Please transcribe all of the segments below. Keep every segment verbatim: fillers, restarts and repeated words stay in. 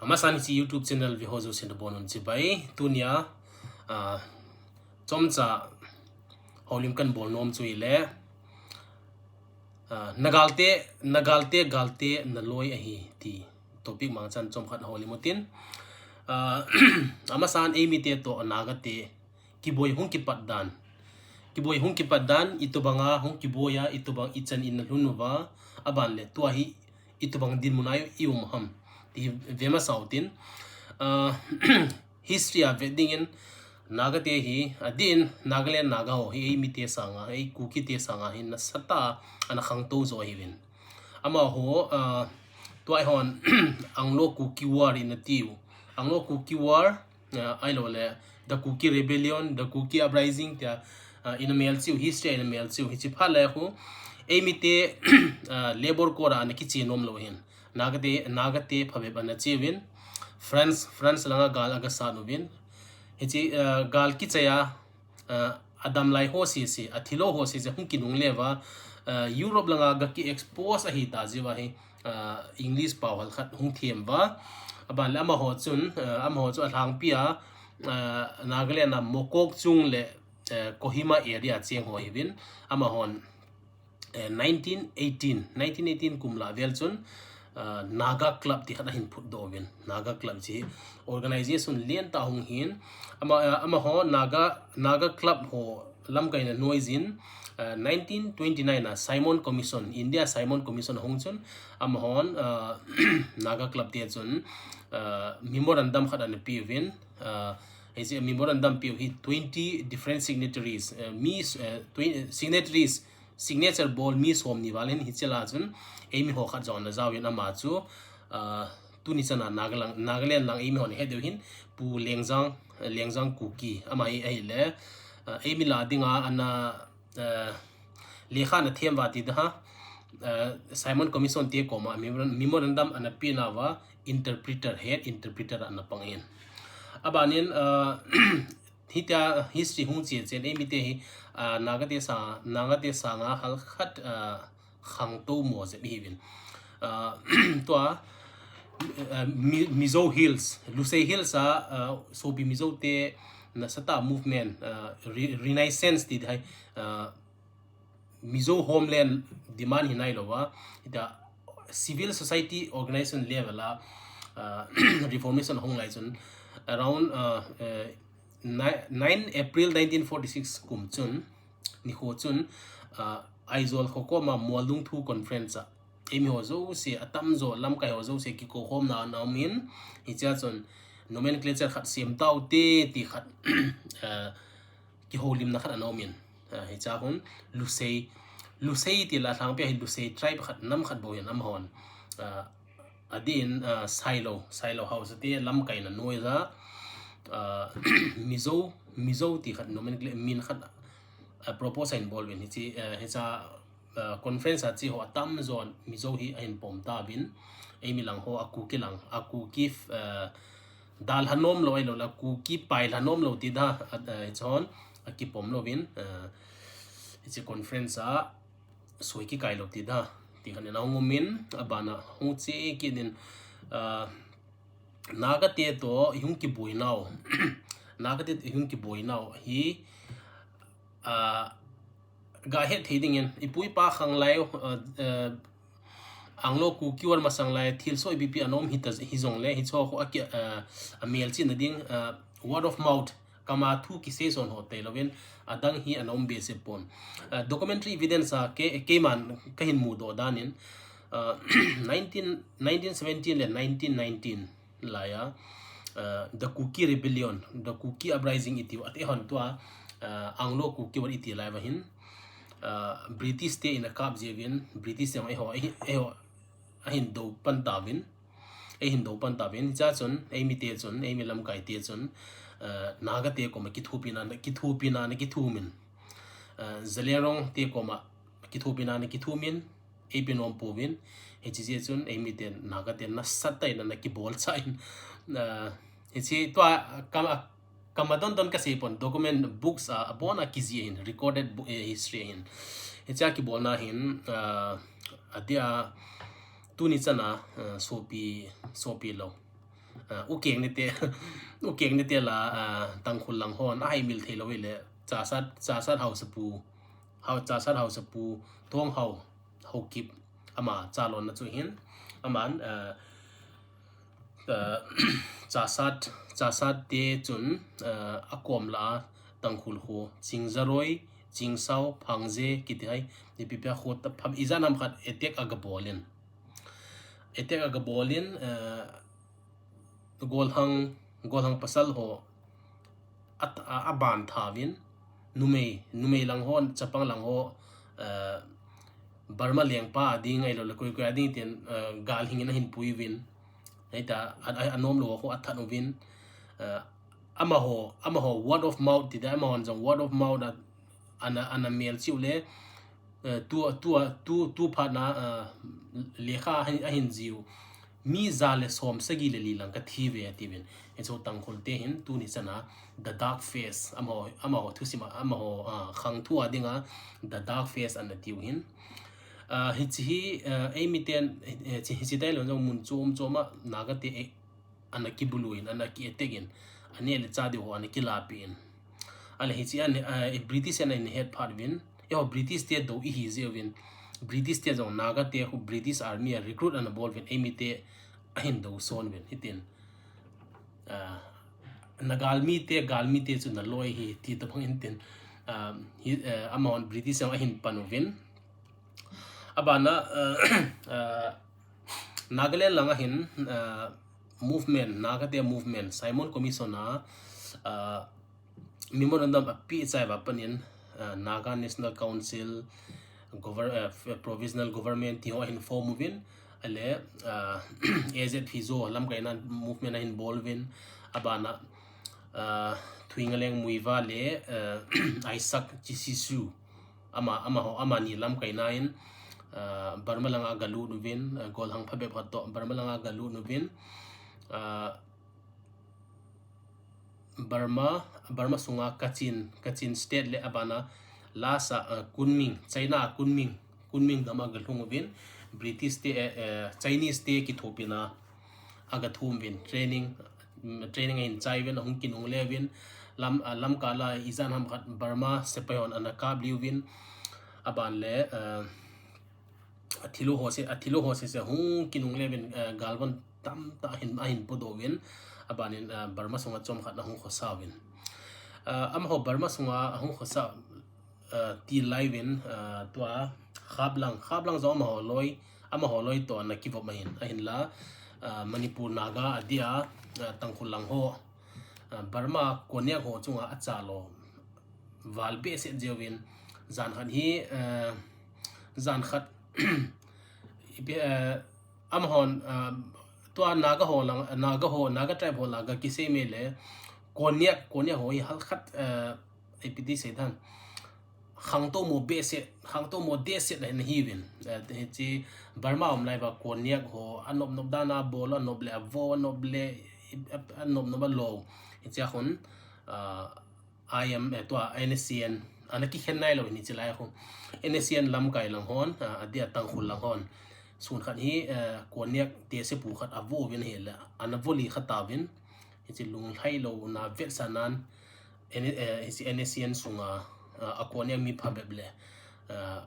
Amasan hiche YouTube channel ve ho jousen nabonun chibai. Tunia, ah, chomcha houlim kahin bol nom chu ahile, ah, na galte, na galte, galte na loi ahi ti topic mangchan chomkhat houlim utin. Ah, amasan eimite toh Naga te kiboi hung kipat dan. Kiboi hung kipat dan, itobanga hung kiboi a, itobang ichan in na lhun uva, aban le tua hi itobang dinmun a i um ham ti ve masa utin. Ah, history a ve dingin, Naga te hi, adeh in, Nagaland Naga ho hi, eimite sanga, ei Kuki te sanga hi, nasatah a, ana khangtou jo ahiuvin. Amaho, ah, tua eihon, Anglo Kuki War ina tiu. Anglo Kuki War, ah, ahilou le, The Kuki Rebellion, The Kuki Uprising, tia, ah, ina melchih u, history a ina melchih u, hiche phat lai khu, eimite, ah, labor court a ana kiche nom lou hin. Naga te, Naga te phabep ana che uvin. France, France langa gal aga sat uvin. Hiche, ah, gal kichai a, ah, adam lai ho sese, athilou ho sese, hung kinungle uva, ah, Europe langa ga ki expose ahi ta jeh uva hi, ah, English pao hal khat hung them uva. Aban le amaho chun, ah, amaho chu alhangpi a, ah, Nagaland a Mokokchung le, ah, Kohima area cheng ho ahiuvin. Amahon, eh, nineteen eighteen, nineteen eighteen kum lah vel chun, ah, Naga Club ti khat ahin phutdoh uvin. Naga Club chu organization lentah hung hin. Ama, ah, amaho Naga, Naga Club ho lamkaina noijin, ah, nineteen twenty-nine a Simon Commission, India Simon Commission ahung chun, amahon, ah, Naga Club te chun, ah, memorandum khat ana peuvin, ah, hiche memorandum peu hi twenty different signatories, ah, mi, ah, twen-, signatories, signature bol mi somni val hin hiche lah a chun, eimi ho khat jong ana jaovin ama chu, ah, tuni chana Nagaland, Nagaland lang eimi hon het diu hin, Pu Lengjang, Lengjang Kuki, ama hi ahile, ah, eimi lah dinga ana, ah, lekha ana them uva ti daha, ah, Simon Commission te koma memorandum ana pena uva interpreter, head interpreter ana pang in. Abanin, ah, hitia history hung che chen eimite hi, ah, Naga te sa, Naga te sanga hal khat, ah, khangtou mo jep ihiuvin. Ah, tua, ah, Mi-, Mizo Hills, Lusei Hills a, ah, sopi Mizo te nasatah movement, ah, re-, renaissance ti ding ahi, ah, Mizo homeland demand hi nailou a, hitia civil society organization level a, ah, reformation hung lai chun around, ah, eh, ni-, nine April nineteen forty-six kum chun, nikho chun, ah, Aizawl kho koma Mualdungthu Conference a, eimi ho jouse, atamjo, lamkai ho jouse, kikou khomna ana um in, hichea chun nomenclature khat sem taute, ti khat, ah, kihoulimna khat ana um in. Ah, hichea khun, Lusei, Lusei ti lah lhangpi a hi Lusei tribe khat, nam khat bou hin amahon. Ah, adeh in, ah, Sailo, Sailo House te lamkaina noija, ah, Mizo, Mizo ti khat nomenclature, min khat, ah, propose ahin bol uvin hiche, ah, hichea, ah, conference a che ho atamjon Mizo hi ahin pom tauvin. Eimi lang ho, a Kuki lang, a Kuki, ah, dalha nomlou ahilou le, a Kuki pailha nomlou ti da, ah, ah, hichon, akipom louvin, ah, hiche conference a, soi kikai lou ti da, ti khat in ahung um in, abana hung che kit in, ah, Naga te toh ihung kiboi nau, Naga te toh ihung kiboi nau hi, ah, ga het thei dingin, ipu ipa khang lai, ah, ah, Anglo Kuki War masang lai, thilsoh ipi ipi ana um hita, hijongle, hicheho khu aki, ah, amelchihna ding, ah, word of mouth, kama thu kisei son ho tailouvin, adang hi ana um behseh pon. Ah, documentary evidence a kei, keiman kahin mudoh danin, ah, nineteen, nineteen seventeen le nineteen nineteen laiya, ah, The Kuki Rebellion, The Kuki Uprising iti u, atihon tua, ah, Anglo Kuki War iti lai uva hin, ah, British te in akap jiuvin, British te in eiho, eiho, ahin dou pan tauvin, eihin dou pan tauvin, hichea chun, eimi te chun, eimi lamkai te chun, ah, Naga te koma kithopina, kithopina ana kithum in, ah, Zeliangrong te koma kithopina ana kithum in, eipe nom pouvin, hiche jeh chun, eimi ten, Naga ten nasatah in ana kibolchah in, ah, hiche tua, kam, kama don don kasei pon, document books a, abon a kijih ahin, recorded bo-, eh, history ahin. Hichea kibolna hin, ah, adeh a, tuni chana, ah, sopi, sopi lou. Ah, u keng ni te, u keng ni te la, ah, Tangkhul lang hon, a hai mil thei lo le, Chasat, Chasat Haosapu, Hao, Chasat Haosapu, Thong Hao, Haokip, ama chalon na chu hin, aman, ah, ah, Chasat, Chasat te chun, ah, a kom la, Tangkhul ho, Chingzaroi, Chingsao, Phangje, kiti hai, ipi pia ho ta pham, ijat ham khat attack a ga bol in. Attack a ga bol in, ah, Golhang, Golhang pasal ho a, a, a ban tha uvin, numei, numei lang ho, chapang lang ho, eh, Burma lengpa a ding ahilou le koi koi a ding tin, eh, gal hing in a hin pui uvin. Hei ta, a, a, a nom lou ho a that uvin. Eh, amaho, amaho word of mouth ti da, amaho jong word of mouth a, ana, ana mel chiu le, eh, tu, tu, tu, tu phat na, eh, lekha a hin, a hin jiu. Mi ja le som sagi le li lang ka thi ve a ti uvin. Hichu Tangkhul te hin tuni chana The Dark Phase, amaho, amaho thusim a, amaho, ah, khang thu a dinga The Dark Phase ana tiu hin. Ah, hichi hi, ah, eimi ten, eh, chi, hichi tai lo jong mun chom chom a Naga te, eh, ana kibulu in, ana ki attack in, aneh le chah diu ho ana kilapi in. Ale hichi a, eh, British ana hin het phat uvin, eiho British te dou ihi jeh uvin, British te jong Naga te khu British Army a recruit ana bol uvin, eimi te ahin dou son uvin, hitin, ah, na galmi te, galmi te chu na loi hi, ti tabang in tin, ah, hi, eh, amahon British jong ahin pan uvin. Abana, ah, ah, Nagaland lang a hin, ah, movement, Naga te movement, Simon Commission a, ah, memorandum a pi chai va panin, ah, Naga National Council, gover-, ah, f-, provisional government ti ho a hin form uvin, ale, ah, A Z P zo lamkaina movement a hin bol uvin, abana, ah, Thuingaleng Muivah le, ah, Isaac Chissizu, ama, amaho, amani lamkaina in, ah, Burma langa galut uvin, ah, Golhang phabep khat toh Burma langa galut uvin, ah, Burma, Burma sunga Kachin, Kachin State le abana lasa, ah, Kunming, China a Kunming, Kunming gam a galhung uvin, British te, eh, eh, Chinese te kithopina a gathum uvin, training, mm, training a hin chai uvin, ahung kinungle uvin, lam, ah, lamkal a ijat ham khat Burma sepai hon ana kap liu uvin, aban le, ah, athilou ho se, athilou ho se se hung kinungle uvin, eh, galvan tamtah ahin, ahin podoh uvin, abanin, eh, Burma sunga chomkhat ahung khosa uvin. Eh, amaho Burma sunga ahung khosa, eh, til lai uvin, eh, tua Khaplang, Khaplang jong amaho loi, amaho loi toh ana kivop ahin, ahinla, eh, Manipur Naga adia, eh, Tangkhul lang ho, eh, Burma Konyak ho chunga achalo val behseh jeh uvin, jan khat hi, eh, jan khat, ipi, eh, amahon, eh, tua Naga ho lang, Naga ho, Naga tribe ho lah a kisei me le, Konyak, Konyak ho hi halkhat, eh, ipi ti sei dan, khangtou mo behseh, khangtou mo dehset ahin ahi uvin. Eh, hichi Burma um lai uva Konyak ho, anop nop dan a bol, anop le avo, anop le, anop nop alou. Hichea khun, ah, I M, eh, tua N S C N, ana kikhen nailou in hichi lai a khu. N S C N lamkai lang hon, ah, adia Tangkhul lang hon. Sun khat hi, eh, Konyak tehsepu khat avo uvin ahile, ana vo li kha tauvin. Hichi lunglhai louna vetsahnan, N-, eh, hichi N S C N sunga, ah, a Konyak mi phabep le, ah,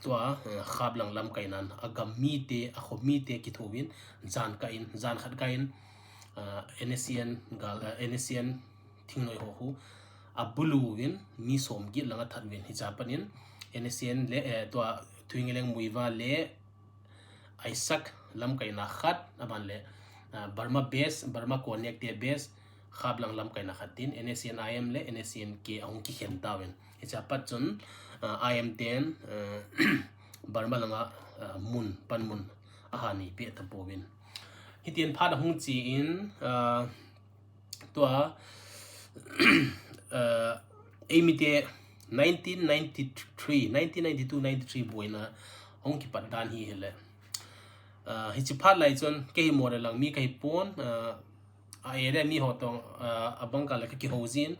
tua, eh, Khaplang lamkainan, agam mite, akho mite kithouvin, jan kah in, jan khat kah in, ah, N S C N gal, ah, N S C N thingnoi ho khu abulu uvin, mi somget lang athat uvin, hichea panin, N S C N le, eh, tua Thuingaleng Muivah le Isaac lamkaina khat, aban le, ah, Burma base, Burma Konyak te base, Khaplang lamkaina khat tin, N S C N I M le N S C N K ahung kikhen tauvin. Hichea pat chun, ah, I M ten, ah, Burma langa, ah, mun, panmun, ahani peh tapouvin. Hitin phat ahung chi in, ah, tua, ah, eimite nineteen ninety-three, nineteen ninety-two ninety-three boina ahung kipat dan hi hile. Ah, hichi phat lai chun, kei hi Moreh lang mi kahi pon, ah, a area mi ho toh, ah, abang kah le kakihou jin.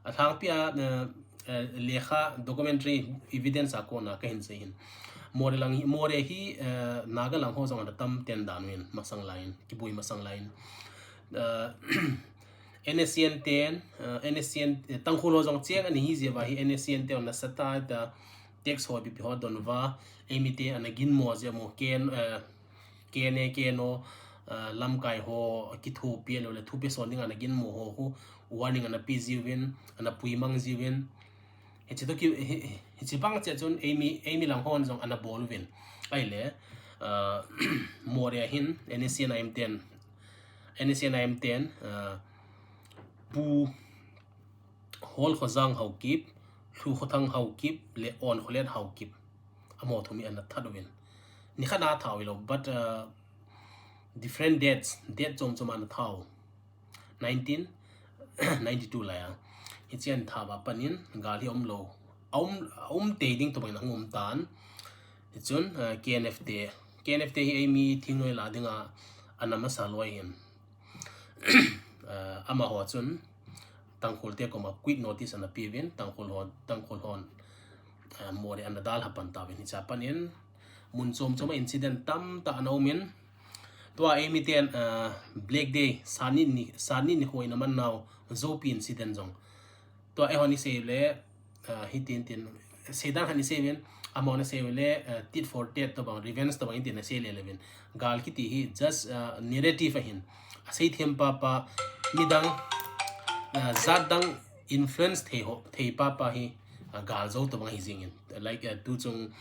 Alhangpi a, ah, ah, lekha documentary evidence a kona kahin sei hin. Moreh lang hi, Moreh hi, eh, Naga lang ho jong ana tam ten dan uvin, masang lai in, kiboi masang lai in. Eh, NSCN ten, eh, NSCN, eh, Tangkhul ho jong cheng ana hi jeh uva hi NSCN te ana sat a ta tax ho ipi ipi ho don uva, eimi te ana ginmo jeh mo ken, eh, KNA, KNO, eh, lamkai ho kithopi lou le thupi son ding ana ginmo ho khu warning ana pe jiuvin, ana puimang jiuvin. Hichi toh ki, hi, hi, hichi bang cheh chun eimi, eimi lang hon jong ana bol uvin. Ahile, eh, Moreh a hin NSCN IM ten, NSCN IM ten, eh, Pu Holkhojang Haokip, Lhukhothang Haokip, le Onkholet Haokip. Amaho thum hi ana that uvin. Nikhat a that u hilou, but, uh, different dates, date chom chom ana that u. Nineteen ninety-two lai a. Hichi ana that uva pat in, gal hi umlou. Aum, aum tei ding tobang in ahung um tan. Hichun, uh, KNF te. KNF te hi eimi thingnoi la dinga ana masa loi hin. Eh, amaho chun Tangkhul te koma quit notice ana pe uvin, Tangkhul hon, Tangkhul hon, eh, Moreh ana dalha pan tauvin, hicha pat in mun chom chom a incident tamtah ana um in, tua eimi ten, eh, Black Day, Sani ni, Sani ni ho in aman nau, Zopi incident jong. Tua eihon isei le, ah, hitin tin, seidan khat isei uvin, amahon asei u le, ah, tit for tat tobang, revenge tobang hitin asei le le uvin. Gal kiti hi just, ah, narrative ahin. Asei them papa, midang, ah, jat dang influence thei ho, thei papa hi, ah, gal jou tobang ahi jing in. Like, ah, tu chung,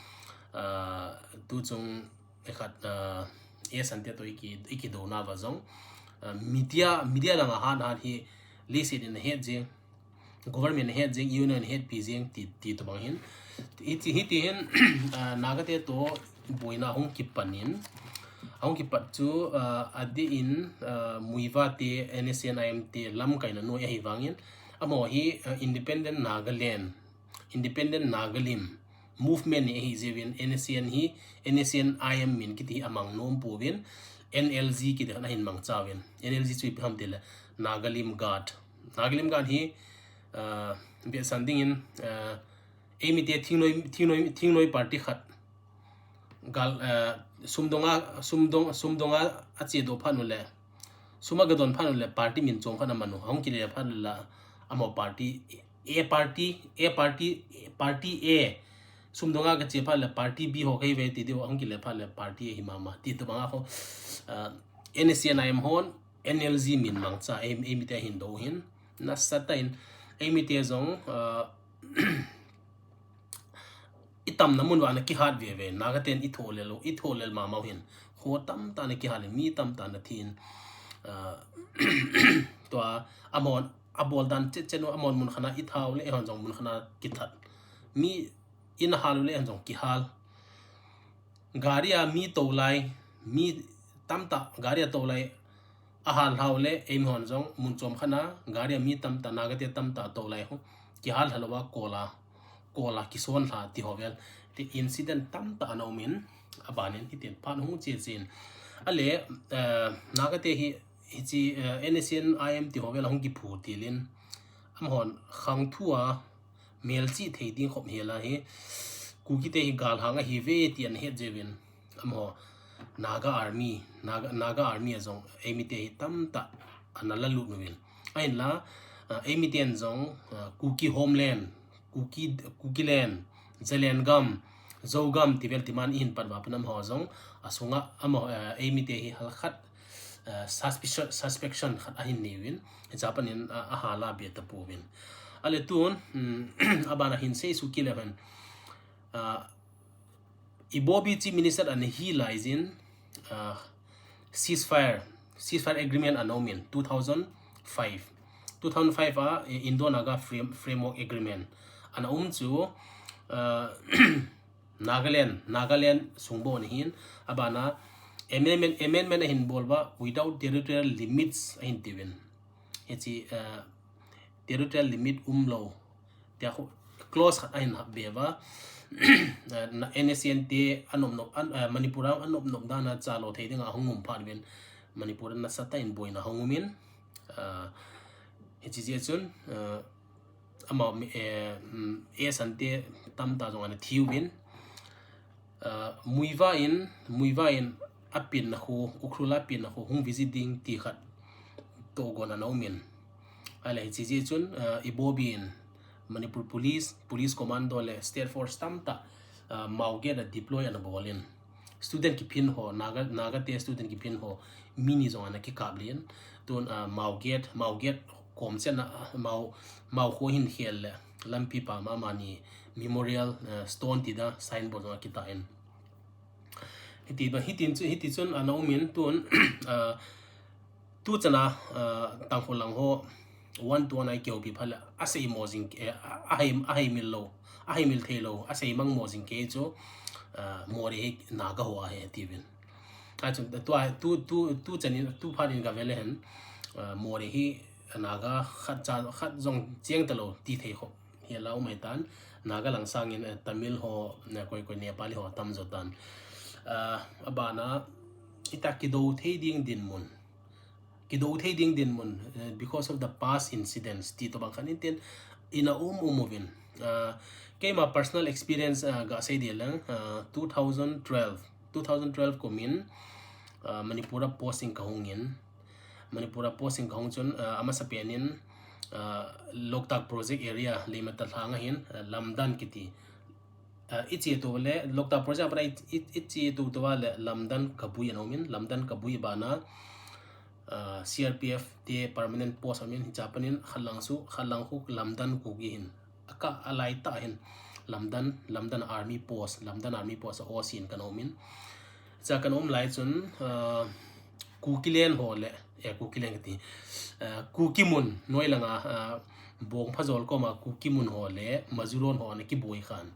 ah, tu chung, Ekhat, ah, e sante toh iki, iki do na va jong. Ah, media, media langa hat hat hi, leiset in ahet jing, government ahet jing, union ahet pi jing, ti, ti tobang hin. Hiti, hiti hin, ah, Naga te toh boina hung kipan in. Hung kipat chu, ah, adeh in, ah, Muivah te, NSCN IM te, lamkaina noi ahi vangin. Amaho hi, ah, Independent Nagaland, Independent Nagalim movement ni ahi jeh uvin NSCN hi, NSCN IM min kiti hi amang nom pouvin, NLG kiti khat ahin mangcha uvin. NLG chu ipi ham tile, Nagalim Guard. Nagalim Guard hi, ah, behseh dingin, ah, eimi te thingnoi, thingnoi, thingnoi party khat. Gal, ah, sumdong a, sumdong, sumdong a, ache doh phat u le. Sum aga don phat u le party min chom khat aman u. Ahung kile phat u le la, amaho party A party, A party, party A. Sumdong a kache phat le party B ho kahi uve ti diu, ahung kile phat le party A hi mama. Ti tobang a kho, ah, NSCN IM hon, NLG min mangcha, ei, eimi te ahin do u hin. Nasatah in, eimi te jong, ah, i tamna mun uva ana kihat ve ve, Naga ten i tholel u, i tholel mama u hin. Kho tamtah ana kihat in, mi tamtah ana thi in, ah, tua, amahon, abol dan chet chet u, amahon mun khat a i that u le, eihon jong mun khat a kithat. Mi in ahal u le, eihon jong kihal. Gari a mi tou lai, mi tamtah, gari a tou lai, ahal lha u le, eimahon jong, mun chom khat a, gari a mi tamtah, Naga te tamtah tou lai ho, kihal lha lou a, kol a, kol a, kison lha, ti ho vel, ti incident tamtah ana um in, abanin, hitin phat hung che che in. Ale, eh, Naga te hi, hichi, eh, NSCN IM ti ho vel, hung kiphu til in, amahon, khangthu a, melchih thei ding khop hel a hi, Kuki te hi galhang ahi ve ti ana het jeh uvin. Amaho, Naga Army, Naga, Naga Army a jong, eimi te hi tamtah ana la lut uvin. Ahinla, ah, eimi ten jong, ah, Kuki Homeland, Kuki, Kuki Land, Zalengam, Zogam ti vel ti man i hin pat uva pat in amaho jong, asunga amaho, ah, eimi te hi halkhat, ah, suspicion, suspicion khat ahin nei uvin, hicha pat in, ah, ahal a be tapouvin. Ale tun, um, abana hin sei suh kit le hen, ah, Ibobi Chief Minister ana hi lai jin, ah, ceasefire, ceasefire agreement ana um in two thousand five. Two thousand five a, eh, Indo-Naga Frame-, Framework Agreement ana um chu, ah, Nagaland, Nagaland sung bou ana hin, abana amendment, amendment ahin bol uva without territorial limits ahin ti uvin. Hichi, ah, territorial limit umlou. Tia khu clause khat ahin hap be uva. Ah, na, NSCN te anop nop, an, ah, Manipur a anop nop dan a chalou thei dinga ahung um phat uvin Manipur a nasatah in boina hung um in. Ah, hichi jeh chun, ah, ama mi, eh, mm, e sante tamtah jong ana thi uvin. Muivah in, Muivah in a penna khu, Ukhrul a penna khu hung visit ding ti khat togon ana um in. Ahile hiche jeh chun, uh, ibobi in Manipur Police, Police Commando le State Force tamtah, uh, Mao Gate a deploy ana bol in. Student kiphin ho, Naga, Naga te student kiphin ho, mi ni jong ana kikap lin. Tun, uh, Mao Gate, Mao Gate kom chen a, Mao, Mao kho hin khel le, lampi pam a amani memorial, uh, stone ti da signboard jong akitah in. Hiti ba, hitin chu, hiti chun ana um in tun, uh, tu chana, uh, Tangkhul lang ho, one to one a kihoupi phat le, asei mo jing, eh, ahei, ahei mil lou, ahei mil thei lou, asei mang mo jing kei chu, uh, Moreh hi Naga ho ahi atiuvin. Achun, tu, tu, tu, tu chanin, tu phat in gave le hen, uh, Moreh hi Naga khat cha, khat jong cheng talou, ti thei ho. Hi la um ahitan, Naga lang sangin, eh, Tamil ho, eh, koi koi Nepali ho atam jo tan. Ah, abana, ita kidou thei ding dinmun. Kidou thei ding dinmun, eh, because of the past incidents. Ti tobang khat in tin, ina um um uvin. Ah, keima personal experience, ah, gasei ding lang, ah, two thousand twelve. Two thousand twelve kumin, ah, Manipur a posting kahung in. Manipur a posting kahung chun, ah, amasapen in, ah, Loktak Project area, Leimatalhang ahin, ah, Lamdan kiti. Ah, iche tou le, Loktak Project a pat a i, i, iche tou tou le, Lamdan Kabui ana um in, Lamdan Kabui bana, ah, C R P F te permanent post ana um in, hiche a pat in, khat lang chu, khat lang khu Lamdan Kuki hin. Aka alai ta hin Lamdan, Lamdan Army Post, Lamdan Army Post a O C in kana um in. Cha kana um lai chun, ah, Kukiland ho le, eh, Kukiland kati, ah, Kukimun, noi langa, ah, Bongphajol koma Kukimun ho le, Majuron ho ana kiboi khan.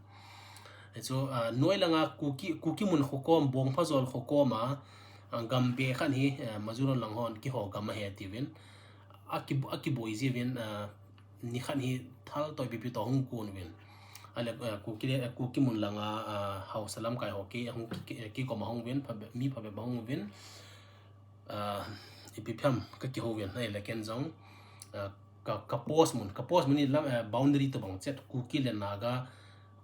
Chu, ah, noi langa Kuki, Kukimun kho kom, Bongphajol kho koma, ah, gam be khan hi, eh, Majuron lang hon kiho gam ahi atiuvin. Aki, akiboi jiuvin, ah, nikhat hi thal toh ipi ipi toh hung kon uvin. Ahile, eh, Kuki le, eh, Kukimun langa, ah, haosa lamkai ho ki, hung ki, ki, kikom a hung uvin, phabep, mi phabep a hung uvin. Ah, ipi phiam kakihou uvin, ahile ken jong, ah, ka, ka post mun, ka post mun hi lam, eh, boundary tobang chet, Kuki le Naga,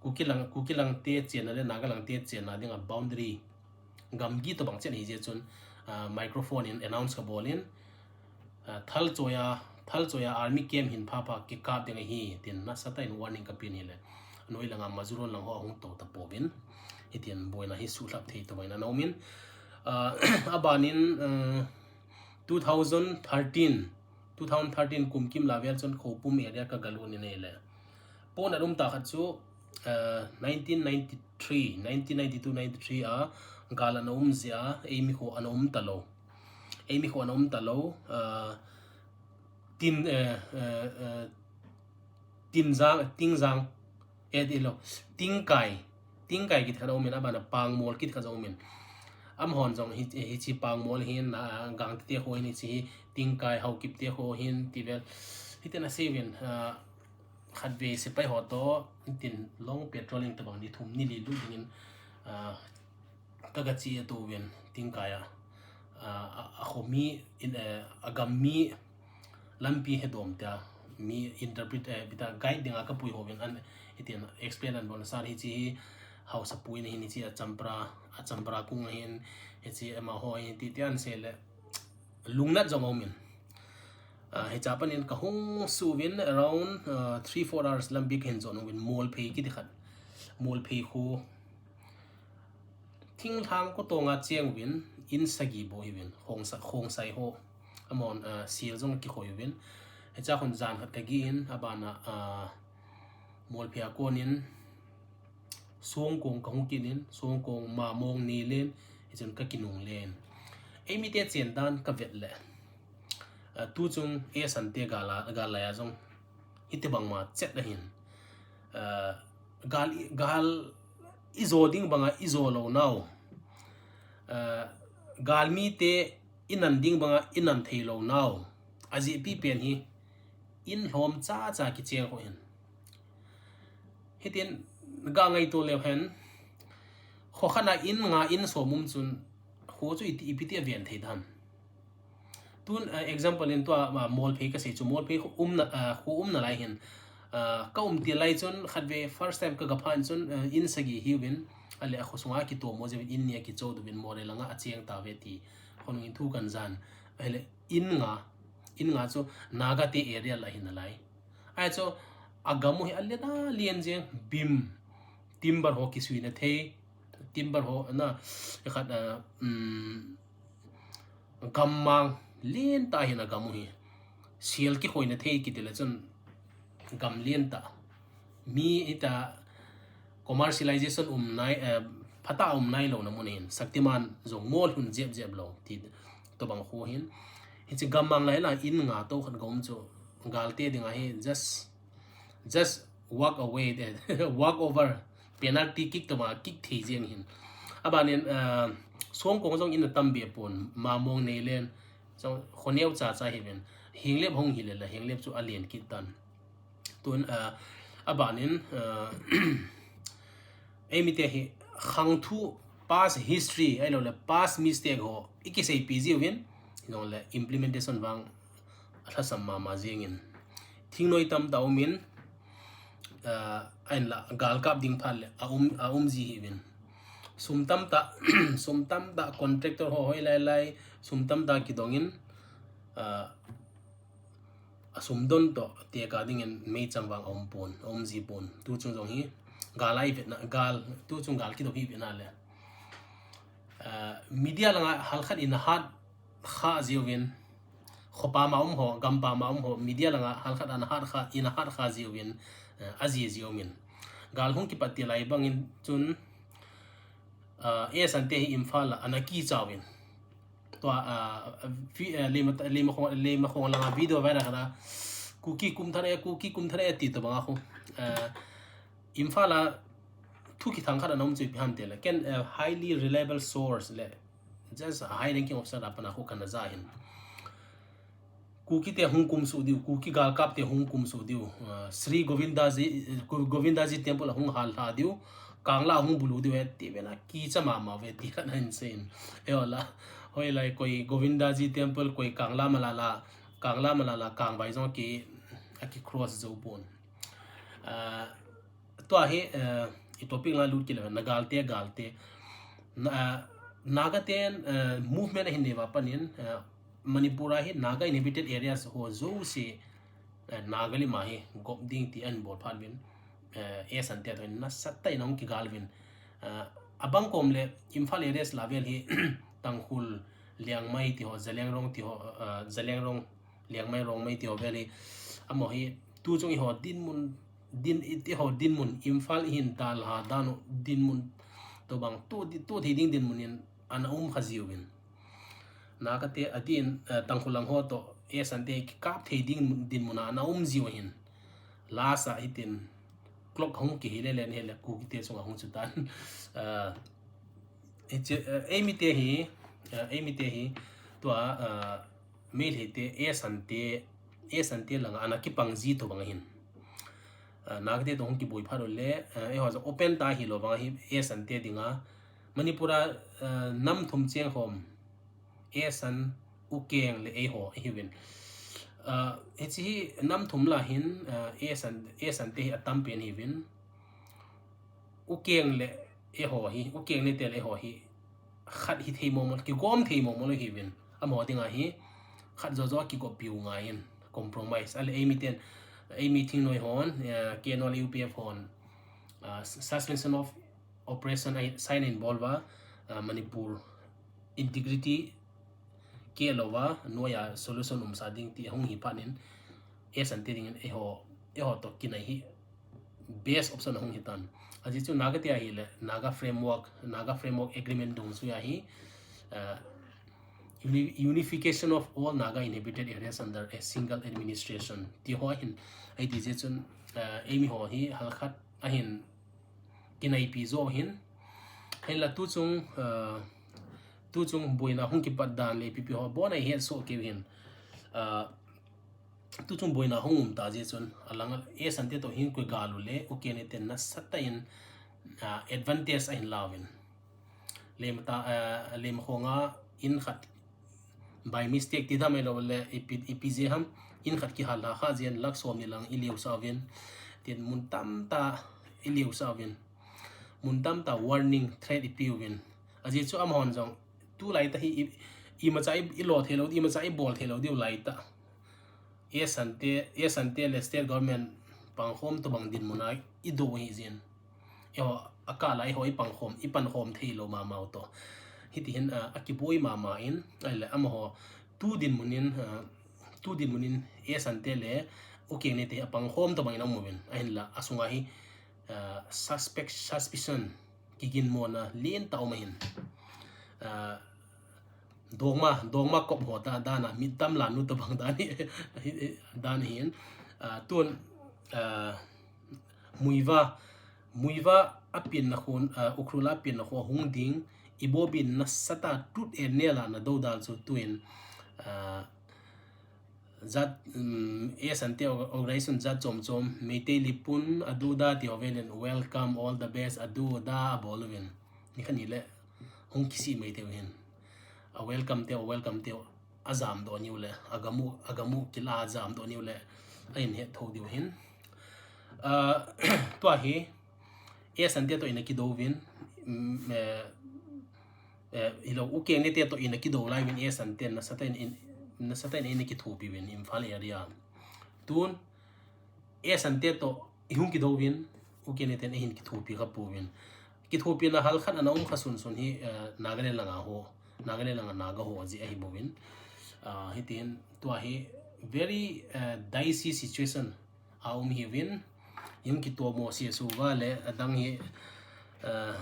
Kuki lang, Kuki lang te chenna le Naga lang te chenna dinga boundary gamgi tobang chet ahi jeh chun, ah, microphone in announce kabol in, ah, Thalchoi a, Thalchoi a army camp hin phapha kikap ding ahi, tin nasatah in warning kapen ahile. Noi langa Majuron lang ho ahung tou tapouvin. Hitin boina hi suhlhap thei tobang in ana um in. Ah, abanin, ah, two thousand thirteen, two thousand thirteen kum kim la vel chun Khoupum area kagalut in ahile. Pon a um ta khat chu, ah, nineteen ninety-three, nineteen ninety-two ninety-three a gal ana um jeh a, eimi kho ana um talou. Eimi kho ana um talou, ah, tin, eh, eh, eh, Tinjang, Tingjang, eh, ti lou, Tingkai, Tingkai kiti khat ana um in, abana Pangmol kiti khat jong um in. Amahon jong hi, hiche Pangmol hin, ah, Gangte te kho hin, hiche hi Tingkai, Haokip te kho hin, ti vel. Hitin asei uvin, ah, khatvei sepai ho toh, tin long patrolling tobang ni thum ni li lut dingin, ah, kagache tou uvin Tingkai a, ah, a, akhomi, in, eh, agam mi lampi hedom tia, mi interpret, eh, bita guide dinga kapui ho uvin an, hitin explain ana bol sah hiche hi, haosapu in ahin hiche a Champra, a Champra kung ahin, hiche amaho ahin ti, ti ana sei le, lungnat jong aum in. Ah, hiche a pat in kahung suh uvin around, ah, three, four hours lampi kahin jon uvin Molphei kiti khat. Molphei khu thinglhang kotong a cheng uvin, in sagi bou ahi uvin, Khongsa-, Khongsai ho. Amahon, ah, sel jong akikhoi uvin. Hiche a khun jan khat kagin, abana, ah, Molphei a konin, Songkong kahung kit in, Songkong, Mamong, Nelen, hichun kakinung len. Eimite chen dan kavet le. Ah, tuchung Esan te gal a, gal lai a jong. Hiti bang ma chet ahin. Ah, gal i, gal ijo ding banga ijo lou nau. Ah, galmite inan ding banga inan thei lou nau. Ajehpi pen hi in lhom chacha kicheng ho hin. Hitin ga ngaito leu hen, kho khat a in nga in som um chun, kho chu iti, ipi ti aven thei dem. Tun, ah, example in tua, ah, Molphei kasei chu, Molphei kho umna, ah, kho umna lai hin, ah, kaum til lai chun, khatvei first time kagaphan chun, ah, in sagi hiuvin, Ale a khosunga kitomo jeh uvin in ni a kicho duvin Moreh langa acheng tave ti khonung in thu kan jan. Ahile in nga, in nga chu Naga te area la hin alai. Ahi chu agamu hi alet a lien jeng, bim, timber ho kisuina thei, timber ho na, khat, uh, um, gammang lien ta hin agamu hi. Sial kikhoina thei kiti le chun gam lien ta. Mi ita commercialization um nai, eh, phata um nai lo na mun hin. Shaktiman jong ngol hun jep jep lo ti to bang khu hin. Hichi gammang lai la in nga to khat gom chu galte dinga hi just, just walk away de, walk over, penalty kick to ma kick thei jeng hin. Abanin, uh, song kong jong in a tam be pon, ma mong nei len, so khoneu cha cha hi ven. Hinglep hong hi le la, hinglep chu a len kit tan. Tun, uh, abanin, uh, ei mi te hi khang thu past history, ai lo le past mistake ho, i kisei pi jiu vin, jong le implementation vang, a thasam mama jingin. Thingnoi tam ta umin, uh, ain la galkap ding phat le, a um, a um ji hi vin. Sum tam ta, sum tam ta contractor ho hoi lai lai, sum tam ta kidongin, uh, a sum don to, te ka dingin mei chang vang a um pon, a um ji pon. Tu chung jong hi, gal ai vetna, gal, tu chung gal kido hi vetna le. Uh, media langa halkhat in hat kha jiu vin, khopa ma um ho, gampa ma um ho, media langa halkhat an hat kha, in hat kha jiu vin, uh, a ji jiu min. Gal hung kipat ti lai bangin chun, uh, e sante hi Imphal la, ana ki chau vin. Tua, uh, vi-, uh, lema, lema khong, lema khong langa video vai ra kana, Kuki kum thar e, Kuki kum thar e ti to banga khu. Uh, Imphal la thu kithang khat ana um chu ipi ham ti le. Ken, uh, highly reliable source le. Just a high ranking officer a pana khu kana ja hin. Kuki te hung kum su diu, Kuki galkap te hung kum su diu. Uh, Sri Govindaji, Go-, Govindaji temple hung hal ha diu. Kangla hung bulu diu he ti vena ki cha mama ve ti kana hin sein. E ola. Hoi lai koi Govindaji temple koi Kangla Malala. Kangla Malala kang vai jong ki a ki cross jo pon. Uh, Tua hi, uh, i topic la lut ki le na galte, galte. Na, uh, Naga ten, uh, movement ahin nei va panin, uh, Manipur a hi Naga inhabited areas ho jo si, uh, Naga lima hi gop ding ti an bol phat vin, uh, e sante to na sat ta in ong ki gal vin. Uh, abang kom le Imphal areas la vel hi Tangkhul Liangmai ti ho, Zeliangrong ti ho, uh, Zeliangrong Liangmai Rongmai ti ho vel hi, amo hi, tu chung i ho dinmun, din, i, i ho dinmun, Imphal i hin dal ha dan u dinmun, to bang, tu di, tu thei ding dinmun in, ana um kha jiu vin. Naga te a din, uh, Tangkhul lang ho to, e sante ki kap thei ding dinmun a, ana um jiu hin. Lasa hitin, clock hung ki hi le len he le Kuki te chung a hung chu tan. Uh, e che, uh, ei mi te hi, uh, ei mi te hi, tua, uh, Meitei te, e sante, e sante langa ana kipang ji to bang hin. Uh, Naga te to hung kiboi phat le, uh, e ho open ta hi lo bang hi, e sante dinga. Manipur a, uh, nam thum cheng hom, e san, Ukeng le e ho, e hi vin. Uh, e chi hi nam thum la hin, uh, e san, e sante hi atam pen hi vin. Ukeng le e ho hi, Ukeng le te le e ho hi. Khat hi thei mo mo, ki gom thei mo mo le hi vin. Amo dinga hi, khat jo jo ki gop piu nga hin, compromise. Ale ei mi ten, ei mi thingnoi hon, uh, K N O le U P F hon, uh, suspension of operation a sign in bol va, uh, Manipur integrity ke lo va, noya solution um sa ding ti hung hi panin, e sante dingin e ho, e ho to kinai hi best option hung hi tan. Aji chu Naga te a hi le, Naga framework, Naga framework agreement dung chu a hi, uh, uni-, unification of all Naga inhabited areas under a single administration. Ti ho hin, ai ti je chun, uh, ei mi ho hi halkhat ahin kinai pi jo hin. Hei la tu chung, uh, tu chung boina hung kipat dan le pipi ho bon ai het so ke hin. Uh, Tu chung boina hung um ta je chun, alang e sante to hin koi galu le, Ukeng le ten na sat ta in, uh, advantage ahin lauvin. Lem ta, uh, lem khonga in khat by mistake ti dam elo le, ipi, ipi je ham, in khat ki hal ha kha jen lak som ni lang i liu sa vin. Tin mun tam ta i liu sa vin. Mun tamtah warning, threat ipeuvin. Ajeh chu amahon jong tulai tah hi i, imacha i, ilo thei lou, imacha ibol thei lou diu lai tah. Asante, Asante le state government pangkhom tobang dinmun a idou ahi jin. Eiho, akah lai ho ipangkhom, ipankhom thei lou mama u toh. Hiti hin, ah, akiboi mama in, ahile amaho tu dinmun in, ah, tu dinmun in Asante le U Kengnete apangkhom tobang in aum uvin. Ahinla, asunga hi, ah, suspect, suspicion, kiginmona lentah um ahin. Ah, dongma, dongma kop ho tah dan a, mi tam la nu tobang dan hi, dan ahin. Ah, tun, ah, Muivah, Muivah apenna khun, ah, Ukhrul a penna khu ahung ding, Ibobi nasatah a tut en nel a nadou dal chu tuin, ah, jat, um, Asante org-, organization jat chom chom, Meitei Lipun, Aduda ti ho velin, welcome, all the best, Aduda abol uvin. Nikhat ni le, hung kisih mai teu hin. A welcome teu, a welcome teu, ajam doh niu le, agamu, agamu kila ajam doh niu le, ahin het tho diu hin. Ah, tua hi, Asante toh ina kidou uvin, mm, eh, eh, hilou, U Kengnete toh ina kidou lai uvin, Asante nasatah in, in, nasatah in ina kithopi uvin, Imphal area. Tun, Asante toh ihung kidou uvin, U Kengnete in ahin kithopi kha pouvin. Kithopina halkhat ana um kha sunsun hi, eh, Nagaland langa ho, Nagaland langa Naga ho jeh ahi bouvin. Ah, hitin, tua hi very, eh, dicey situation a um hiuvin, ihung kitomo sese uva le adang hi, eh,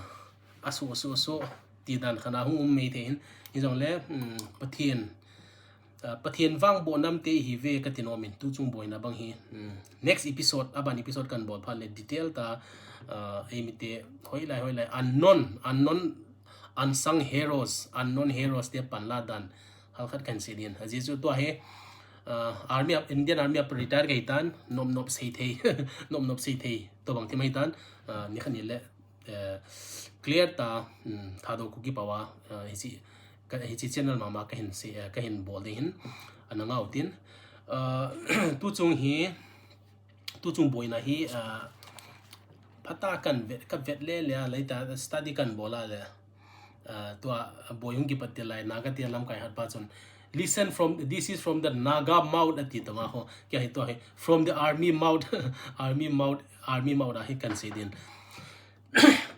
asu, asu, asu, ti dan khat a hung um mai thei hin, hijongle, um, Pathen, ah, Pathen vangboh namte ihiuve kati nom in, tuchung boina bang hi, um, next episode, aban episode kan bol phat le detail tah, ah, eimite, hoilai, hoilai, unknown, unknown, unsung heroes, unknown heroes te panla dan, halkhat kan sei din. Ajeh chu tua hi, ah, army a, Indian Army a retire kahi tan, nop nop sei thei, nop nop sei thei, tobang thim ahi tan, ah, nikhat ni le, eh, clear tah, um, Thadou Kuki Power, ah, hiche, ka, hiche channel mama kahin sei, eh, kahin bol ding hin, ana ngau tin. Ah, tuchung hi, tuchung boina hi, ah, phatah a kan vet, ka vet le le a, laitah study kan bol a le, ah, tua boi hung kipat til lai, Naga te lamkai hatpa chun, "Listen from, this is from the Naga mouth," ati tama ho, kei hi tua hi, "From the army mouth," army mouth, army mouth a hi kan sei din.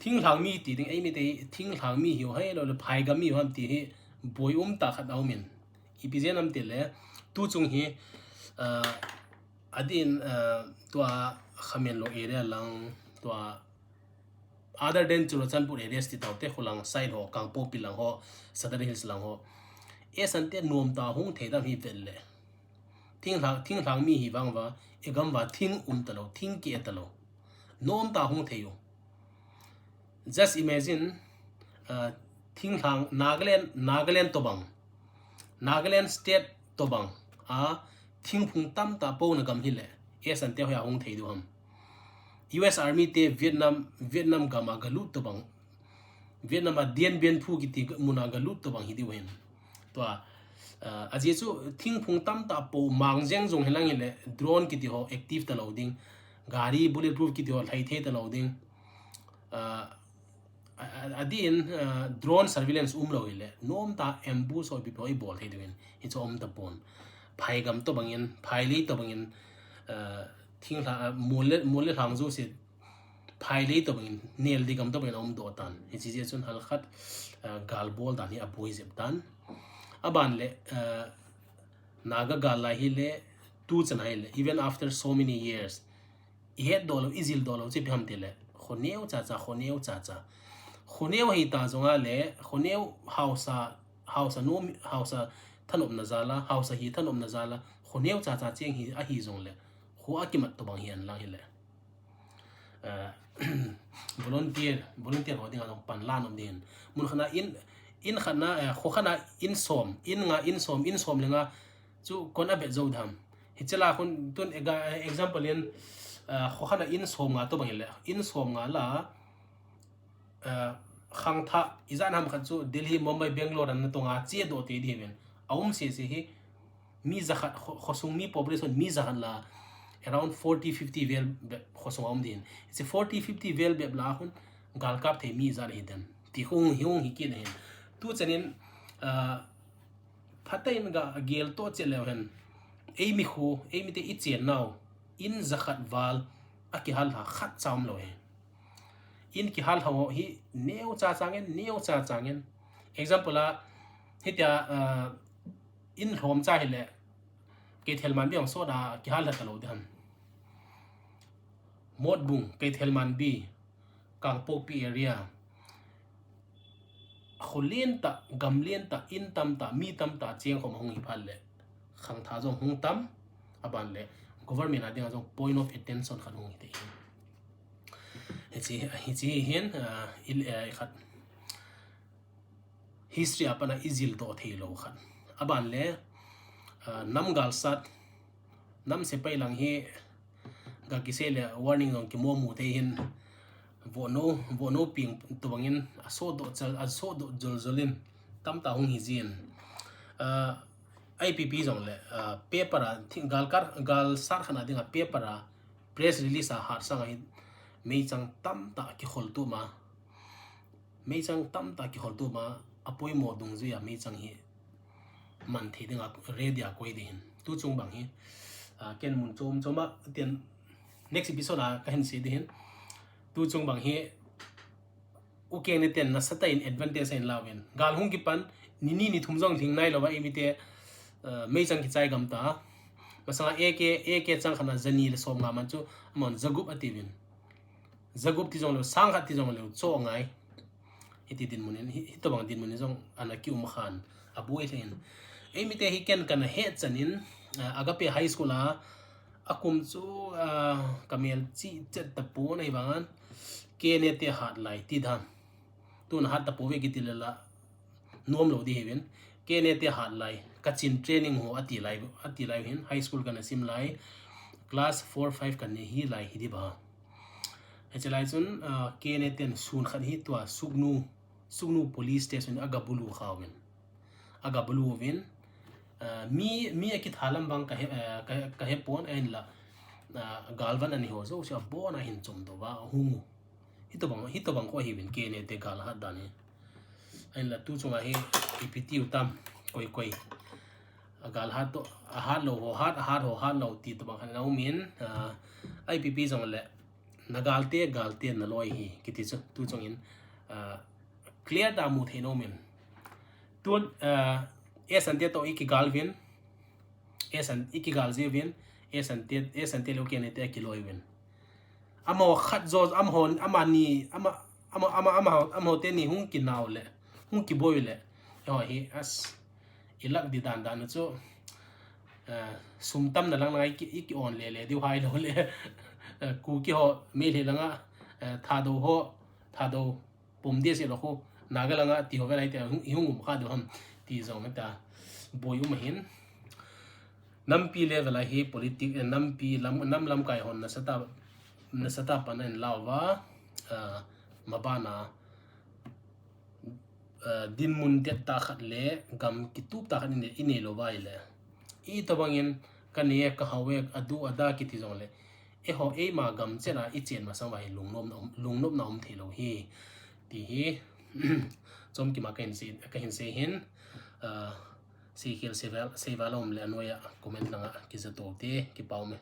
Thinglhang mi ti ding, eimite thinglhang mi hiu, hilou le phaigam mi hiu ham ti hi boi umtah khat a um in. Ipi jeh ham ti le, tuchung hi, ah, adin, ah, tua Khamenlok area lang, tua other than Churachandpur areas ti tau te, khulang side ho, Kangpokpi lang ho, Sadar Hills lang ho. Asante nomtah hung thei dam hi vet le. Thinglhang, thinglhang mi hi vang uva, igam uva thing um talou, thing keh talou. Nomtah hung thei u. Just imagine, uh, thinglhang Nagaland, Nagaland tobang, Nagaland state tobang a thingphung tamtah pouna gam hi le, Asante hoiya hung thei diu ham. U S Army te Vietnam, Vietnam gam a galut tobang, Vietnam a Dien Bien Phu kiti mun a galut tobang hi diu hin. Tua, uh, ajeh chu thingphung tamtah po mang jeng jong hilang hile drone kiti ho active talou ding. Gari bulletproof kiti ho lhai thei talou ding. Uh, a, a, adin, uh, drone surveillance umlou hile, nomtah ambush ho ipi ho ibol thei diu hin. Hichu um tapon. Phaigam tobang in, phailei tobang in, uh, thinglha, uh, mol le, mol le lhang jouse phailei tobang in, neldi gam tobang in aum doh tan. Hiche jeh chun halkhat, uh, gal bol dan hi aboi jep tan. Aban le, uh, Naga gal lai hile, tuchan a hile, even after so many years, ihet doh lou, ijil doh lou chu ipi ham ti le, khoneo chacha, khoneo chacha. Khoneo hita jonga le, khoneo haosa, haosa nom, haosa thanopna jal a, haosa hi thanopna jal a, khoneo chacha cheng hi ahi jongle, kho a kimat tobang hi ahi lang hile. Eh, volunteer, volunteer ho dinga jong panla nom ding. Mun khat na in, in khat na, eh, kho khat na in som, in nga, in som, in som le nga chu kon a vet jou dam. Hiche la khun tun ega-, eh, example in, eh, kho khat na in som nga tobang hile, in som nga la, eh, khangthah, ijat ham khat chu Delhi, Mumbai, Bangalore a natong a che doh te ding ahi ven. Aum sese hi, mi jakhat, kho, khosung mi population mi jakhat la, around forty, fifty vel bep khosung aum ding. Hiche forty, fifty vel bep la khun, galkap thei mi jat ahi dem ti hung hi hung hi kit ahin. Tu chanin, ah, phatah in ga gel to che leu hen, eimi khu, eimi te i chen nau in jakhat val a kihal ha khat cha um lou hi. In kihal ho hi neo cha changin, neo cha changin. Example a, hitia, ah, in lhom cha hile, Keithelmanbi ang so da kihal ha ta lou di ham. Motbung, Keithelmanbi, Kangpokpi area. Kho lien ta, gam lien ta, in tam ta, mi tam ta, cheng khom hung hi phat le. Khangthah jong hung tam, aban le. Government a dinga jong point of attention khat hung hi te hin. Hichi, hichi hin, ah, il, eh, khat. History a pana i jil doh thei lou khat. Aban le, ah, nam galsat, nam sepai lang hi, ga kisei le warning jong kimo mu thei hin, vo no, vo no ping tobangin, a so doh chal, a so doh jol jol in, tam ta hung hi jin. Ah, I P P jong le, ah, paper a, thing galkar, galsat khat a dinga paper a, press release a hat sang a hi, meichang tam ta kihol tu ma, meichang tam ta kihol tu ma, a poimo dungjuia meichang hi man thei dinga ready a koi di hin. Tu chung bang hi, ah, ken mun chom chom a, tian next episode a ka hin sei di hin. Tu chung bang hi, U Keng ne ten nasatah in advantage a in lauvin. Gal hung kipan, ni ni ni thum jong lhing nai lou va, eimi te, ah, meichang kichai gam ta. Masanga A K, A K chang khat na jani le som nga man chu, amon jagup a ti vin. Jagup ti jong leu, sang khat ti jong leu, cho ngai. Hiti dinmun in, hi, hitobang dinmun in jong ana ki um khan, a buai thei in. Eimi te hi ken kana he chanin, ah, Agape High School a, a kum chu, ah, ka mel chi chet ta pon ahi vangan, K N A te hat lai ti dan. Tun hat ta po ve kiti le la, nuam lou di hi vin. K N A te hat lai, Kachin training ho a ti lai, a ti lai hin, high school kana sim lai, class four, five kana hi lai hi di ba. Hichi lai chun, ah, K N A ten sun khat hi tua Sugnu, Sugnu police station a ga bulu kha uvin. A ga bulu uvin, ah, mi, mi a kithalam bang ka he, ah, ka, ka he pon a hin la, ah, galvan ani ho jouse a bon a hin chom doh va, a hung u. Hitobang, hitobang kho hi vin K N A te gal hat dan hi. A hin la tu chunga hi ipi ti u tam, koi koi. A gal hat to, a hat lou ho hat, a hat ho hat lou ti tobang khat na um in, ah, I P P jong le, na gal te, gal te na loi hi, kiti chu, tu chung in, ah, clear ta mu thei na um in. Tun, ah, S N te to i kigal vin, S N, i kigal ji vin, S N te, S N te lou K N A te a kiloi vin. Amaho khat jo, amaho, amani, ama, ama, ama, amaho, amaho teni hung kinau le, hung kiboi le. Eiho hi, as, i lak di dan dan chu, eh, sum tamna lang lang i ki, i ki on le le, diu hai lou le. Eh, Kuki ho, Meitei langa, eh, Thadou ho, Thadou, pum dia si lou khu, Naga langa ti ho ve lai te, hung, hung um kha diu ham, ti jong ta, boi um hin. Nampi level a hi politic, eh, nampi lam, nam lamkai hon nasatah, nasatah pan a in lau va, ah, maban a, ah, dinmun det ta khat le gam kitup ta khat i nei, i nei lou va i le. Itobang in ka nei e, ka hao e, a du a da kiti jong le. Eiho, eima gam chet a i chen masang va hi lungnopna um, lungnopna um thei lou hi. Ti hi, chom kima ka hin sei, ka hin sei hin, ah, Seikhel, Seival, Seival a um le a noi a comment langa kija to te, kipa um e.